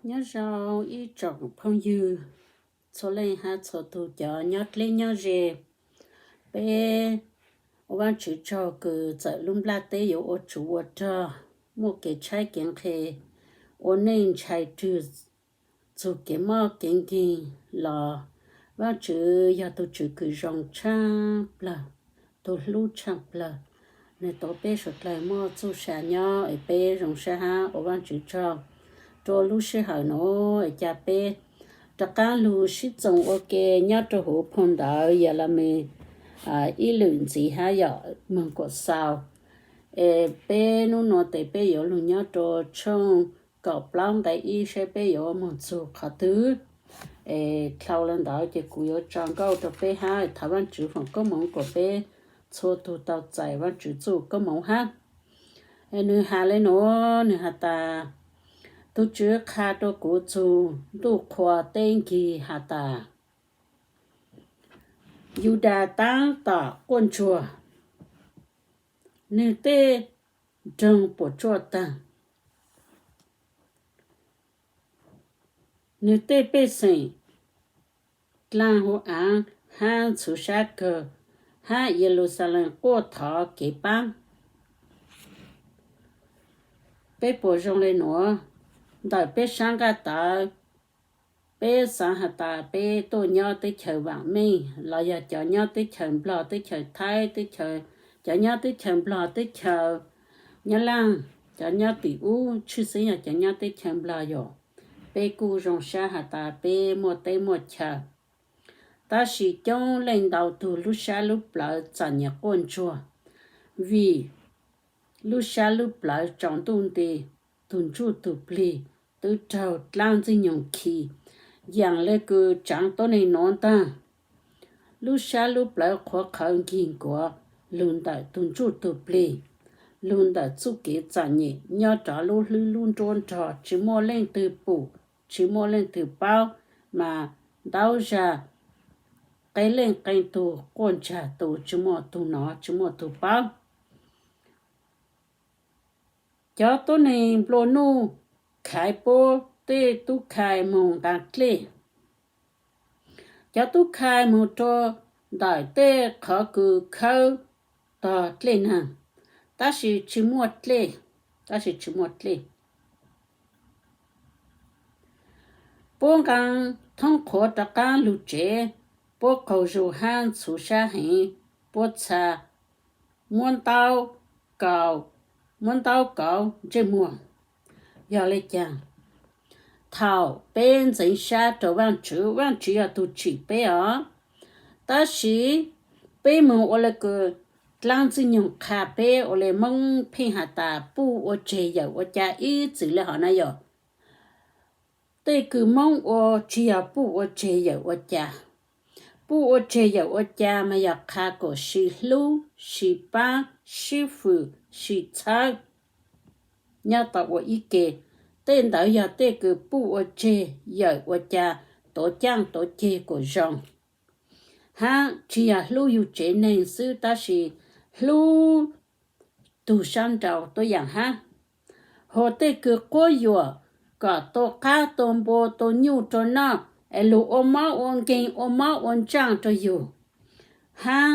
Nyob zoo ib tsoom phooj ywg txhua leej hab txhua tug cov nyob dleb nyob ze. Peb ua Vaajtswv tsaug kws txawm lub nplaj teb yuav ua tsuv ua rog, muaj kev tshaib kev nqhis, ua neej ntshai rwg txug kev mob kev nkeeg los Vaajtswv yog tug Tswv kws zoo tshaaj plawg, tug hlub tshaaj plawg. Nwg tau peb suav dlawg muaj txuj sa nyob es peb zoo sab hab ua Vaajtswv tsaug rua lub sij hawm nuav es ca peb rov qaab lug sib txoos ua ke nyob rua huv phoo ntawv Yelemis ib lwm ntxiv hab yom, moog kuas xaus. Es peb nub nuav tes peb yuav lug nyob rua tshooj kaum plaub nqe ib saib peb yuav moog txug qhov twg. Es dlhau le ntawd ces kuv yuav tso nkauj rua peb hab thov Vaajtswv foom koob moov kuas peb txhua tug tau txais Vaajtswv txuj koob moov hab. Nwg has le nuav, nwg has tas, tug Tswv qha rua kuv txug ntuj qhua teb nkig has tas, Yudas taab tom quaj ntsuag, nwg tej nroog puam tsuaj taag, nwg tej pej xeem dlaag huv aav hab ntxhuv sab kawg, hab Yeluxalees quaj thov kev paab. Peb puas zoo le nuav? Ntawm peb sab nqaj tawv, peb xaav has tas peb tuaj nyob teb chaws vaam meej los yog cov nyob teb chaws Nplog, teb chaws Thaib, teb chaws, cov nyob teb chaws Nplog, teb chaws Nyab Laaj, cov nyob tim ub, tshwj xeeb yog cov nyob teb chaws Nplog yog, peb kuj zoo sab has tas peb muaj teb muaj chaw. Tab sis coob leej ntau tug lub sab lub plawv txom nyem quaj ntsuag, vim lub sab lub plawv tsaus ntuj nti, tug ntsuj tug plig twb raug dlaab ntxwg nyoog khi, yaam le kws tsaav tuab neeg nuav ntaag. Lub sab lub plawv qhuav qhawv nkig nkuav lug ntawm tug ntsuj tug plig, lug ntawm txuj kev txom nyem nyob rov lub hlwb lub nruab nrog tsi muaj leej twg pum, tsi muaj leej twg paub, mas ntaub zag qee leej qee tug quaj ntsag tus tsi muaj tug nov tsi muaj tug paub. Cov tuab neeg nplua nuj khaiv puab tej tub khai moog nqaa dlej. Cov tub khai moog rua ntawm tej qhov kws khawb tog dlej naag, tab sis tsi muaj dlej, tab sis tsi muaj dlej. Puab nqaa thoob qhuav rov qaab lug tsev, puab qaug zug hab ntxhuv sab heev, puab txha muab ntaub kauv, muab ntaub kauv ntsej muag. Yog le caag? Thaum peb ntxeev sab rua Vaajtswv, Vaajtswv yog tug tsim peb os. Tab sis peb moog ua le kws dlaab ntxwg nyoog qha peb ua le Moob pheej has tas puj ua tseg yawm ua ca ib txwm le hov na yog. Tej kws Moob ua tsi yog puj ua tseg yawm ua ca. Puj ua tseg yawm ua ca mas yog qha kom sib hlub, sib paab, sib fwm, sib txhawb nyob tau ua ib ke. Tej ntawd yog tej kws puj ua tseg yawm ua ca, tuav caaj tuav ceg kom zoo. Hab tsi yog hlub yug tsev neeg xwb tab sis hlub tug sab nraud tuab yaam hab. Hos tej kws quab yuam kom tua qaab tua npua tua nyuj rua noj es lug ua mob ua nkeeg ua mob ua ntsaaj rua yug. Hab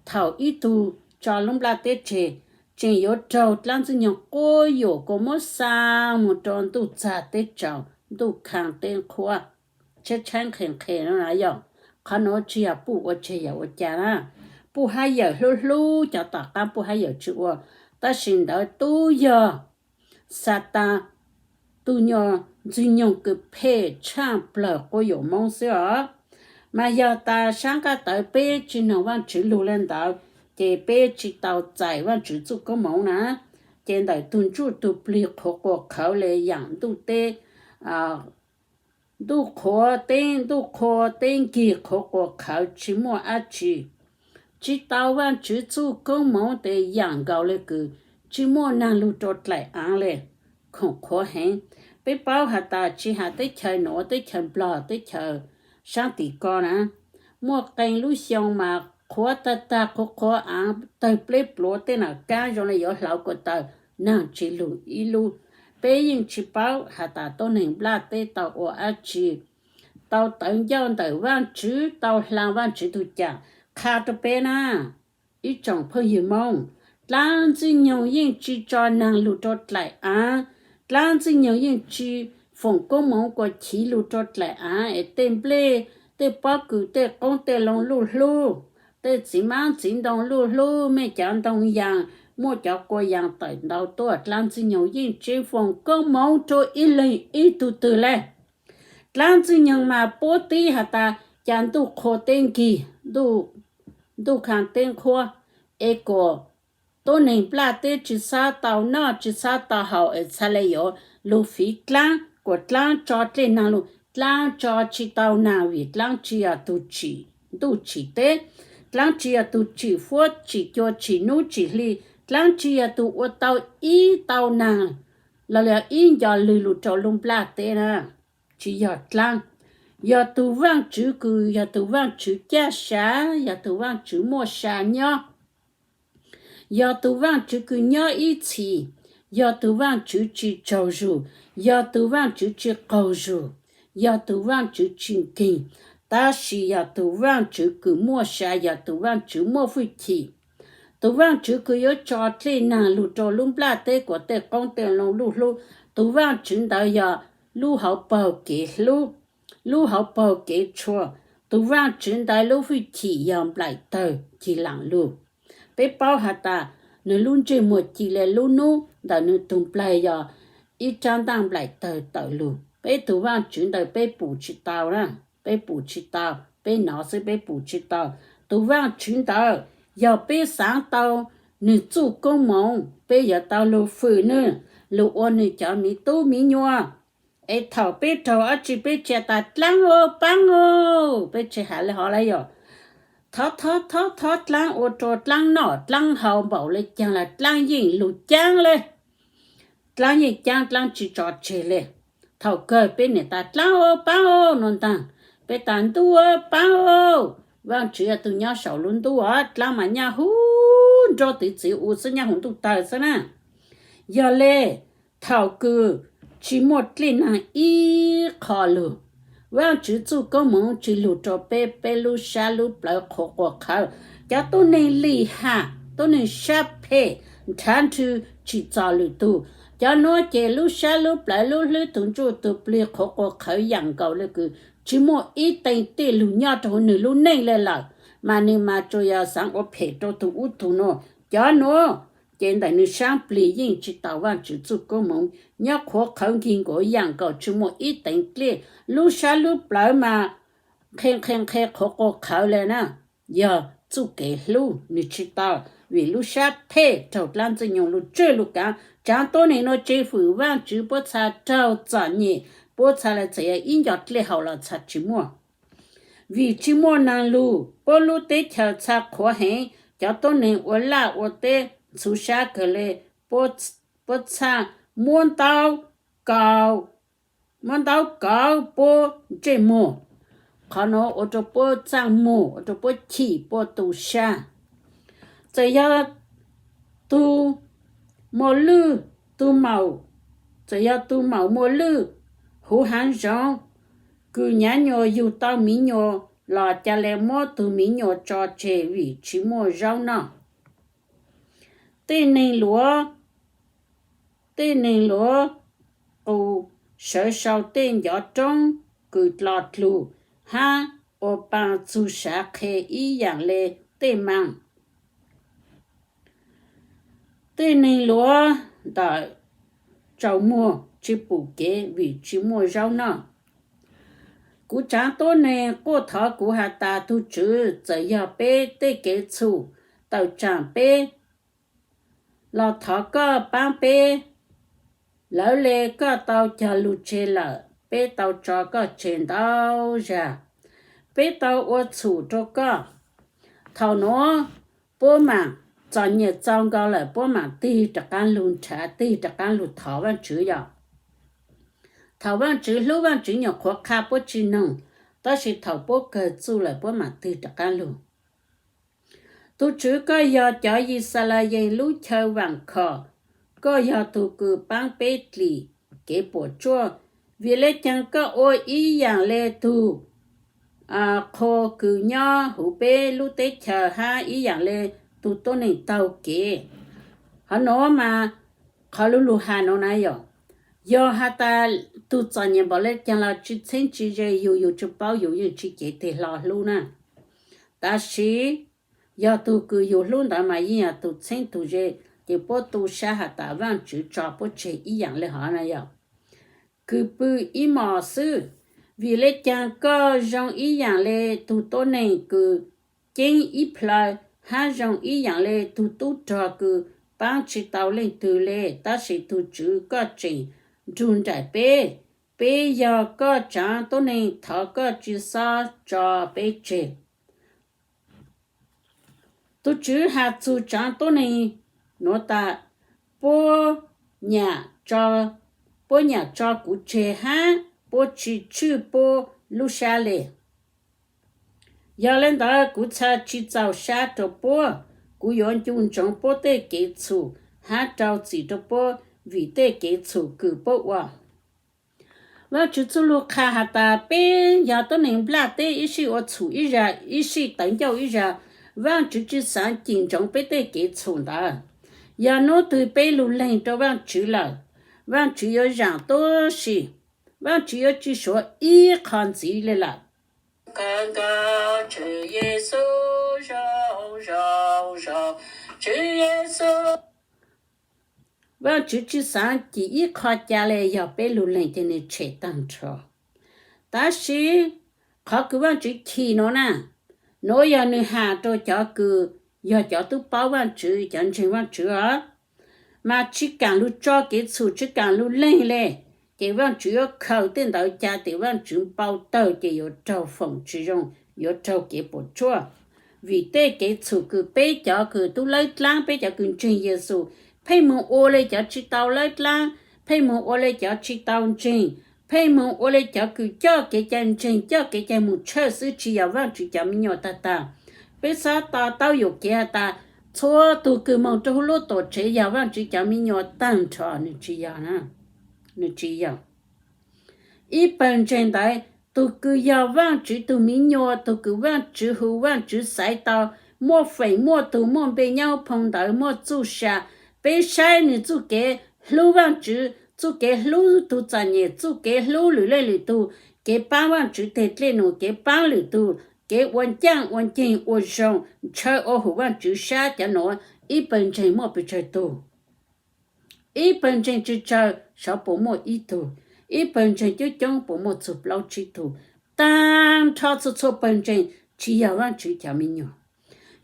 thaum ib tug tso lub nplaj teb tseg, tseem yuav raug dlaab ntxwg nyoog quab yuam kom muab xaa moog rua ntuj txag teb tsaus, ntuj khaa teb qhuav, tshaib tshaib nqhis nqhis no na yog. Qhov nuav tsi yog puj ua tseg yawm ua ca na. Puj hab yawm hlub hlub cov tom qaab puj hab yawm tsi ua, tab sis ntawd tub yog Xataa, tug nyuas ntxwg nyoog kws phem tshaaj plawg quab yuam Moob xwb os. Mas yog tas sab nqaj tawv peb tsi noog Vaajtswv lug le ntawd, ces peb tsi tau txais Vaajtswv txuj koob moov na. Ces ntawm tug ntsuj tug plig qhuav quas qhawv le yaam ntuj teb, ntuj qhuav teb, ntuj qhua teb nkig qhuav quas qhawv tsi muaj dab tsi. Tsi tau Vaajtswv txuj koob moov tes yaam nkaus le kws tsi muaj naag lug rua dlaim aav le. Khoom qhuav heev. Peb paub has tas tsi has teb chaws nuav, teb chaws Nplog, teb chaws saab tim ko na, muaj qee lub xyoo mas qhuav tag tag, qhuav qhuav aav tawg pleb pluav, tej nam kaab zoo le yuav hlauv kuas taw, naag tsi lug ib lub. Peb yeej tsis paub has tas tuab neeg nplaj teb tau ua dab tsi, tau tawv ncauj ntawm Vaajtswv, tau hla Vaajtswv tug cam qha rua peb na. Ib tsoom phooj ywg Moob, dlaab Ntxwg Nyoog yeej tsi tso naag lug rua dlaim aav, dlaab Ntxwg Nyoog yeej tsi foom koob moov kuas chiv lug rua dlaim aav es tej nplej, tej pob kws, tej qoob tej loo luj hlub, tej txiv maab txiv ntoo luj hlub, mej cov ntoo yaas, muaj cov kua yaas tawm ntau tuaj, dlaab Ntxwg Nyoog yeej tsi foom koob moov rua ib leeg ib tug twg le. Dlaab Ntxwg Nyoog mas puab tib has tas ca ntuj qhua teb nkig, ntuj khaaj teb nqhuab, es kuas tuab neeg nplaj teb tsi xaav tau noj tsi xaav tau haus es txhad le yuav lug fiv dlaab, kuas dlaab tso dlej naag lug, dlaab tso tsi tau naag vim dlaab tsi yog tug tsim ntuj tsim teb, dlaab tsi yog tug tsim fuab tsim cua tsim nub tsim hli, dlaab tsi yog tug ua tau ib tau naag los yog ib nco lwg lug rua lub nplaj teb na. Tsi yog dlaab, yog tug Vaajtswv kws yog tug Vaajtswv caj sa, yog tug Vaajtswv muaj sa nyob, yog tug Vaajtswv kws nyob ib txhis, yog tug Vaajtswv tsi tsaug zug, yog tug Vaajtswv tsi qaug zug, yog tug Vaajtswv tsi nkeeg, tab sis yog tug Vaajtswv kws muaj sa, yog tug Vaajtswv muaj fwj chim. Tug Vaajtswv kws yuav tso dlej naag lug rua lub nplaj teb kuas tej qoob tej loo luj hlub, tug Vaajtswv ntawd yog lub hauv paug kev hlub, lub hauv paug kev tshua. Tug Vaajtswv ntawd lub fwj chim yog nplaim tawg cig laam lug. Peb paub has tas nwg lub ntsej muag ci le lub nub ntawm nwg tug nplaig yog ib raab ntaaj nplaim tawg tawm lug. Peb tug Vaajtswv ntawd peb pum tsi tau na, peb pum tsi tau, peb nov xwb peb pum tsi tau. Tug Vaajtswv ntawd yog peb xaav tau nwg txuj koob moov, peb yuav tau lug fwm nwg, lug ua nwg cov miv tub miv nyuas. Es thaum peb raug dlaab tsi peb tsi has tas dlaab aw paab aw, peb tsi has le hov le yog thov thov thov thov dlaab ua rua dlaab noj dlaab haus npaum le caag los dlaab yeej lug caab le. Dlaab yeej caab dlaab tsi tso tseg le. Thaum kawg peb niam tas dlaab aw paab aw nuav ntaag, peb tas ntuj aw paab aw, Vaajtswv yog tug nyob saum lub ntuj os, dlaab mas nyaj huv nrab txiv txiv u xwb, nyaj huv ntuj tawg xwb na. Yog le, thaum kws tsi muaj dlej naag ib qho lug, Vaajtswv txuj koob moov tsi lug rua peb, peb lub sab lub plawv qhuav quas qhawv. Cov tuab neeg lim ham, tuab neeg sab phem, nrhav nrhw tsim txom lwm tug, cov nuav ces lub sab lub plawv lub hlwb tug ntsuj tug plig qhuav quas qhawv yaam nkaus le kws tsi muaj ib teev dlej lug nyob rua huv nwg lub neej le lawm, mas nwg mas tsuas yog xaav ua phem rua tug ub tug nuav. Cov nuav ces ntawm nwg saab plig yeej tsi tau Vaajtswv txuj koob moov, nyob qhuav qhawv nkig nkaus yaam nkaus tsi muaj ib teev dlej, lub sab lub plawv mas nqhe nqhe nqhe qhuav quas qhawv le na. Yog txuj kev hlub nwg tsi tau, vim lub sab phem raug dlaab ntxwg nyoog lug tswj lug kaav. Tsaav tuab neeg nuav tsi fwm Vaajtswv, puab txha raug txom nyem, puab txha le txawm yog ib nco dlej haus los txha tsi muaj. Vim tsi muaj naag lug, puab lub teb chaws txha qhuav heev, cov tuab neeg ua laj ua teb ntxhuv sab kawg le, puab txha muab ntaub kauv, muab ntaub kauv puab ntsej muag. Qhov nuav ua rua puab txaaj muag, ua rua puab chim, puab tu sab. Txawm yog tug muaj lwj, tug maum, txawm yog tug maum muaj lwj, huv haav zoov, kws nyav nyuas yug tau miv nyuas los ca le muab tug miv nyuas tso tseg vim tsi muaj zaub noj. Tej neeg luav, tej neeg luav qus sawv sau tej ncov roob kws dlo dlug hab ua paa txug sav qhe ib yaam le tej maas. Tej neeg luav ntawm tsaus muag tsi pum kev vim tsi muaj zaub noj. Kuv tsaav tuab neeg quaj thov kuv has tas, tug Tswv, txawm yog peb tej kev txhum tawm tsaam peb los thov koj paab peb. Lawv le koj tau cog lug tseg lawm, peb tau tso koj tseg ntau zag, peb tau ua txhum rua koj. Thaum nuav puab maam txom nyem txaus nkaus lawm, puab maam tig rov qaab lug nrhav, tig rov qaab lug thov Vaajtswv yog. Thaum Vaajtswv hlub, Vaajtswv nyuam qhuav qha puab tsi noog, tab sis thaum puab kawg txuj lawm puab maam tig rov qaab lug. Tug Tswv, koj yog cov Yixalayees lub chaw vaam khom, koj yog tug kws paab peb dlim kev puam tsuaj, vim le caag koj ua ib yaam le tug qhua kws nyob huv peb lub teb chaws hab ib yaam le tug tuab neeg taug kev. Hov nuav mas qhov lu lug has nuav na yog, yog has tas tug txom nyem npaum le caag los tsi txheeb tsi ze yug, yug tsi paub, yug yeej tsi cev teg hlo hlub na. Tab sis yog tug kws yug hlub ntawd mas yeej yog tug txheeb tug ze, ces puab tu sab has tas Vaajtswv tso puab tseg ib yaam le hov na yog, kws pw ib mos xwb. Vim le caag koj zoo ib yaam le tug tuab neeg kws ceeb ib plhaw, hab zoo ib yaam le tug tub rog kws paab tsi tau leej twg le, tab sis tug Tswv koj tseem nrug nraim peb. Peb yog koj tsaav tuab neeg, thov koj tsi xob tso peb tseg. Tug Tswv has txug tsaav tuab neeg nuav tas, puab nyam tso kuv tseg hab puab tsi tshwj puab lub sab le. Yog le ntawd kuv txhad tsi txaus sab rua puab, kuv yuav ncu ntsoov puab tej kev txhum hab rau txim rua puab vim tej kev txhum kws puab ua. Vaajtswv txuj lug qha has tas peb yog tuab neeg nplaj teb ib sij ua txhum ib zag, ib sij tawv ncauj ib zag, Vaajtswv tsi xaav cim ntsoov peb tej kev txhum ntawd. Yog nub twg peb lug leeg rua Vaajtswv lawm, Vaajtswv yuav zaam tuab si, Vaajtswv yuav tsi suav ib qho ntxiv le lawm. Kawg nkaus Tswv Yexus zoo zoo zoo, Tswv Yexus. Vaajtswv tsi xaav cim ib qho ca le, yog peb lug leeg ces nwg tshem taag nrho. Tab sis qhov kws Vaajtswv chim nuav na, nuav yog nwg has rua cov kws yog cov tub paub Vaajtswv, cov ntseeg Vaajtswv os, mas tsi kaam lug tso kev txhum, tsi kaam lug leeg le, ces Vaajtswv yuav khaws tej ntawd ca tes Vaajtswv npau tawg ces yuav raug foom tsi zoo, yuav raug kev puam tsuaj. Vim tej kev txhum kws peb cov kws tub lawb dlaab, peb cov kws ntseeg Yexus pheej moog ua le cov tsi tau lawb dlaab, pheej moog ua le cov tsi tau ntseeg, pheej moog ua le cov kws coj kev cai ntseeg, coj kev cai moog tshawj xwb, tsi yog Vaajtswv cov me nyuam taag taag. Peb xob to taub yuam kev has tas txhua tug kws moog rua huv lub tuam tsev yog Vaajtswv cov me nyuam taag nrho, nwg tsi yog. Ib pawg ntseeg ntawd, tug kws yog Vaajtswv tug me nyuam, tug kws Vaajtswv hu, Vaajtswv xaiv tau, muaj feem muaj tug muaj npe nyob huv phoo ntawv muaj txuj sa. Peb saib nwg txuj kev hlub Vaajtswv, txuj kev hlub tug txom nyem, txuj kev hlub lwm leej lwm tug, kev paab Vaajtswv teg dlej num, kev paab lwm tug, kev ua ncaaj ua nceeg ua zoo, ntshaw ua hum Vaajtswv sab cov nuav, ib pawg ntseeg muaj pes tsawg tug? Ib pawg ntseeg tsawg tsawg sav puas muaj ib tug, ib pawg ntseeg coob coob puas muaj txug plaub tsib tug, taag nrho txhua txhua pawg ntseeg tsi yog Vaajtswv cov me nyuam.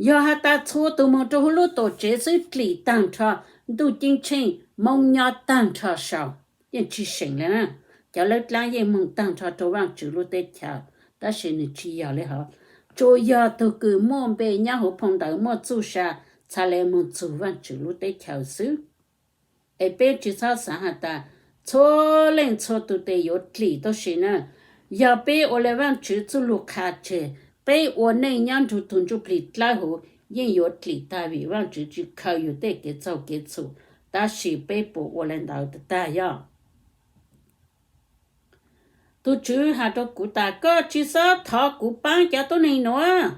Yog has tas txhua tug moog rua huv lub tuam tsev xwb dlim taag nrho, ntuj ceeb tsheej moo nyob taag nrho sau, yeej tsi seem le na. Cov lawb dlaab yeej moog taag nrho rua Vaajtswv lub teb chaws, tab sis nwg tsi yog le hov. Tsuas yog tug kws muaj npe nyob huv phoo ntawv muaj txuj sa txhad le moog txug Vaajtswv lub teb chaws xwb. Es peb tsi xob xaav has tas txhua leej txhua tug tes yuav dlim tuab si na. Yog peb ua le Vaajtswv txuj lug qha tseg, peb ua neej nyob nrug tug ntsuj plig dlawb huv yeej yuav dlim taag vim Vaajtswv tsi khaws yug tej kev txaug kev txhum. Tab sis peb puas ua le ntawd tag tag yog? Tug Tswv has rua kuv tas koj tsi xob thov kuv paab cov tuab neeg nuav.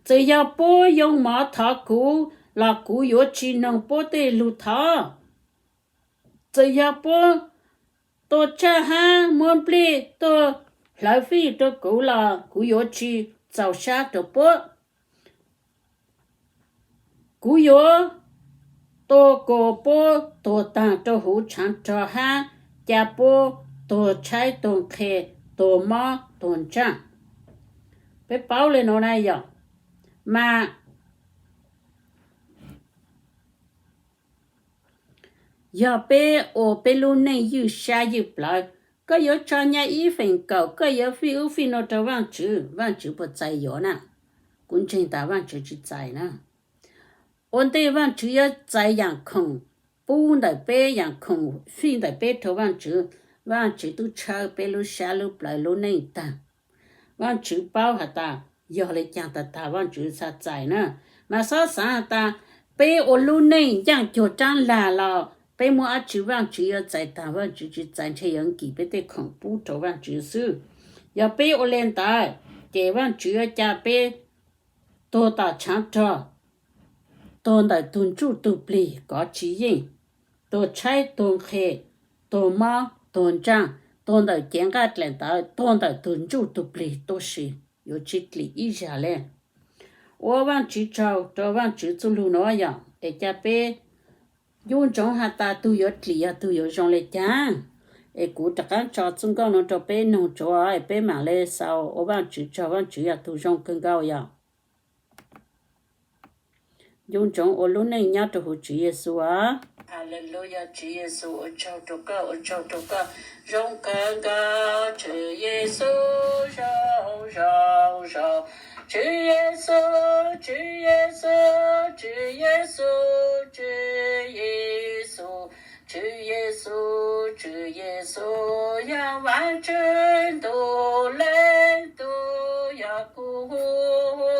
Txawm yog puab yoo mov thov kuv los kuv yuav tsi noog puab tej lug thov. Txawm yog puab tua tsaj hab muab nplej tuaj hlawv fij rua kuv los kuv yuav tsi txaus sab rua puab. Kuv yuav tua kuas puab tuag taag rua huv tshaav rog hab ca puab tuag tshaib tuag nqhe, tuag mob tuag ntsaaj. Peb paub le nuav na yog, mas yog peb ua peb lub neej ywj sab ywj plawv, koj yuav tso nyaj ib feem kaum, koj yuav fij ub fij nuav rua Vaajtswv, Vaajtswv puas txais yuav na? Kuv ntseeg tas Vaajtswv tsi txais na. Ua ntej Vaajtswv yuav txais yaam khoom pub ntawm peb, yaam khoom fij ntawm peb rua Vaajtswv, Vaajtswv tub tshawb peb lub sab lub plawv lub neej taag. Vaajtswv paub has tas yog le caag tag tag Vaajtswv txhad txais na. Mas xob xaav has tas peb ua lub neej ncaaj cuag raab lag los Peb muab dab tsi Vaajtswv yuav txais taag, Vaajtswv tsi txais, ntshe yuav nkim peb tej khoom pub rua Vaajtswv xwb. Yog peb ua le ntawd, ces Vaajtswv yuav ca peb tuag tom tshaav rog, tuag ntawm tug ntsuj tug plig kov tsi yeej, tuag tshaib tuag nqhis, tuag mob tuag ntsaaj, tuag ntawm cev nqaj dlaim ntawd, tuag ntawm tug ntsuj tug plig tuab si, yuav tsi dlim ib zag le. Ua Vaajtswv tsaug rua Vaajtswv txuj lug nuav yog es ca peb ncu ntsoov has tas tug yuav dlim yog tug yuav zoo le caag. Es kuv rov qaab tso txuj nkauj nuav rua peb noog tsuav es peb maam le xaus ua Vaajtswv tsaug, Vaajtswv yog tug zoo kawg nkaus yog. Ncu ntsoov ua lub neej nyob rua huv Tswv Yexus os. Haleluya, Tswv Yexus ua tsaug rua koj, ua tsaug rua koj zoo kawg nkaus. Tswv Yexus zoo zoo zoo, Tswv Yexus, Tswv Yexus, Tswv Yexus, Tswv Yexus, Tswv Yexus, Tswv Yexus yog Vaajtswv ntuj leej tub, yog kuv hu hu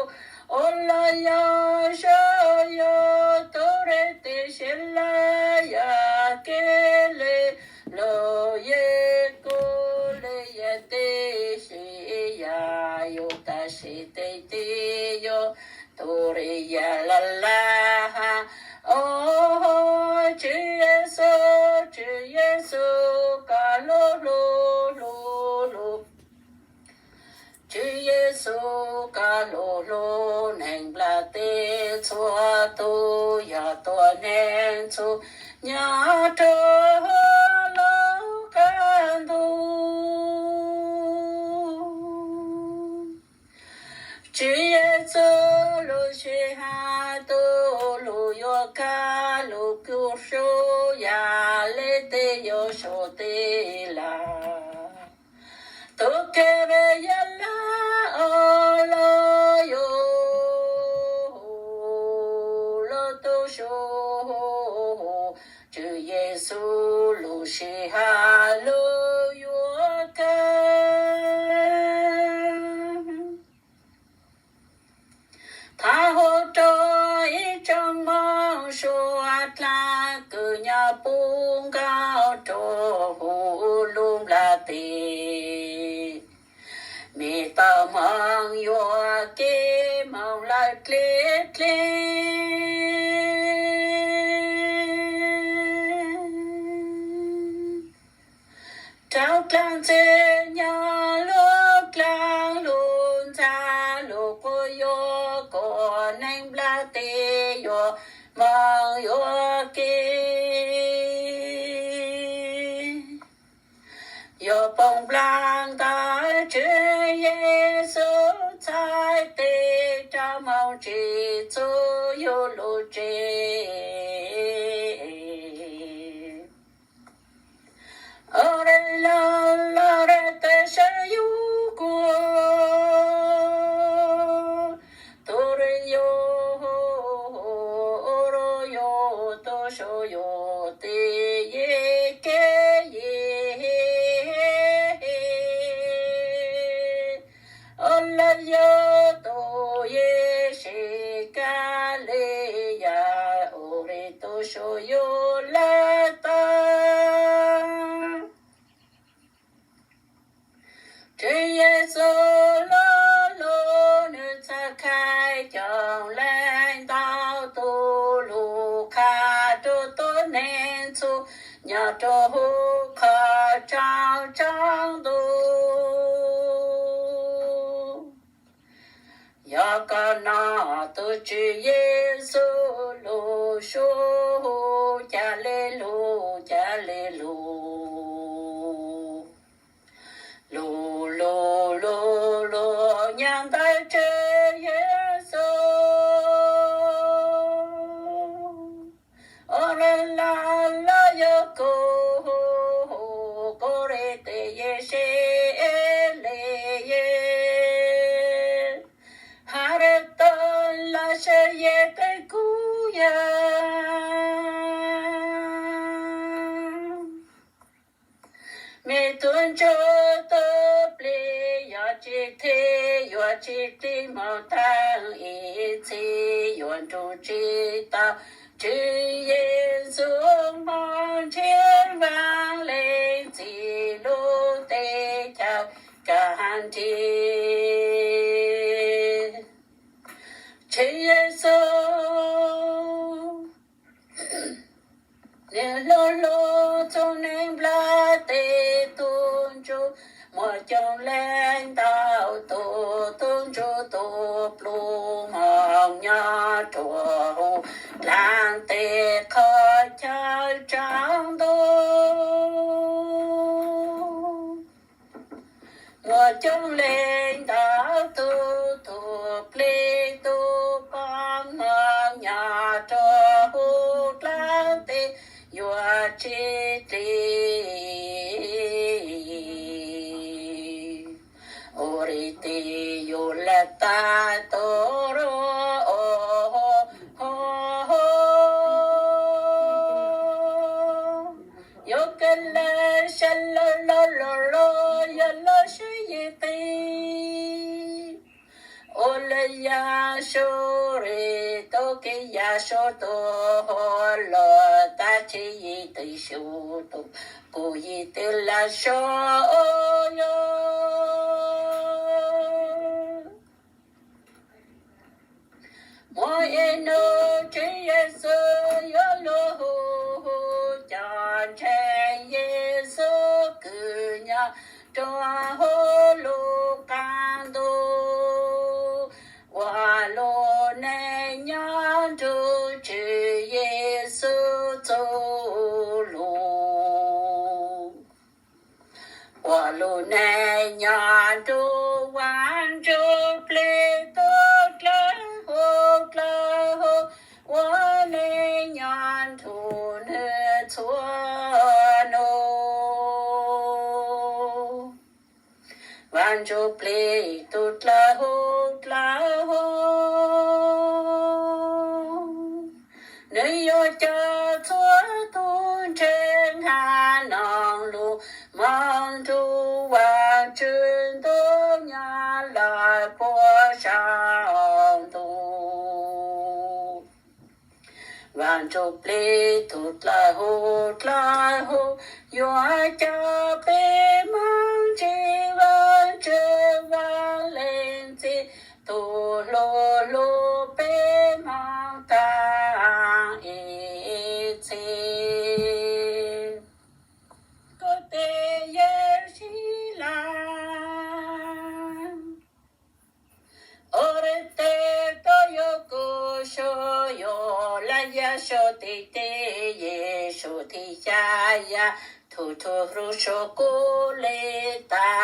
ua los yog saib yog tub le teb siab laj yog kev le lug yog kuv le yog teb si yog yug tam sim teb tib yug tub le yog laj laj. Au, Tswv Yexus, Tswv Yexus koj hlub hlub hlub hlub, Tswv Yexus koj hlub hlub neeg nplaj teb txhua tug, yog tuab neeg txhua nyob rua lub qab ntuj. Tswv Yexus lub sij hawm tub lug yuav kag lug kub sub yam le teb yuav sub teb lawm. Tub kev le yam laj o los yuav lug tub sub, Tswv Yexus lub sij hawm lug yuav kag. Thaum huv rua ib tsoom Moob suav dlawg kws nyob puv nkaus rua huv lub nplaj teb, mej tau moog yuam kev moog lawm dleb dleb. Rau dlaag ntxwg nyob lub dlaag lug ntxag lug quas yuav kuas neeg nplaj teb yuav moog yuam kev. Yuav poob nplaj ntawm Tswv Yexus txhais tes rau moog tsim txug yug lub tsev. Ua le lug lug le tes seb yug kuv, tub le yug, ua le yug tub sub yug teb yig kev yig, ua le yug tub yig seb kag le yam ua le tub sub yug lawm tag. Tswv Yexus lub lug nwg txhaj khai coj leej ntau tug lug qha rua tuab neeg txhua nyob rua huv qhov tsaab tsaab ntuj. Yog koj nov tug Tswv Yexus lug sub, ca le lug, ca le lug, lug lug lug lug nyob ntawm Tswv Yexus. Ua le lug lug yug kuv, kuv le tes yig seb le yig, has le tog lug seb yig tes kuv yog. Mej tug ntsuj tug plig yuav tsi thib, yuav tsi thib moog taag ib txhis, yuav nrug tsi tau Tswv Yexus hmoov ntshiab vaaj leej txiv lub teb chaws kaaj nrig. Tswv Yexus, nwg hlub hlub txug neeg nplaj teb tug ntsuj, muaj coob leej ntau tug tug ntsuj tug plub moog nyob rua huv dlaag teb qhov chaw tsaam ntuj. Muaj coob leej ntau tug tug plig tug poob moog nyob rua huv dlaag teb yuav tsi dlim. Ua li tis yug lawm tag tug rua, yuav kawg lawm sab lawm lug lug lug yog lub sib yig tig. Ua le yav sub ri tub kev yav sub tug huv lug tag tsi yig twm sub tug, kuv yig twm lawm sub yog. Muaj ib nub Tswv Yexus yuav lug hu, hu cov ntseeg Yexus kws nyob rua huv lub qaab ntuj, ua lub neej nyob nrug Tswv Yexus txuj lug. Ua lub neej nyob nrug Vaajtswv plig tug dlawg huv dlawg huv, ua neej nyob nrug nwg txhua nub. Vaajtswv plig tug dlawg huv dlawg huv, nwg yuav coj txhua tug ntseeg hab noog lug moog nrug Vaajtswv ntuj nyob lawm puag saum ntuj. Vaajtswv plig tug dlawg huv dlawg huv, yuav coj peb moog ntsib Vaajtswv Vaaj Leej Txiv tug hlub hlub peb moog taag ib txhis. Kuv tes Yexus Laj, ua le tes tuab yuav kuv sub yuav laj yav sub tes tes Yexus thib xya yav, tug tug hlub sub kuv le tas.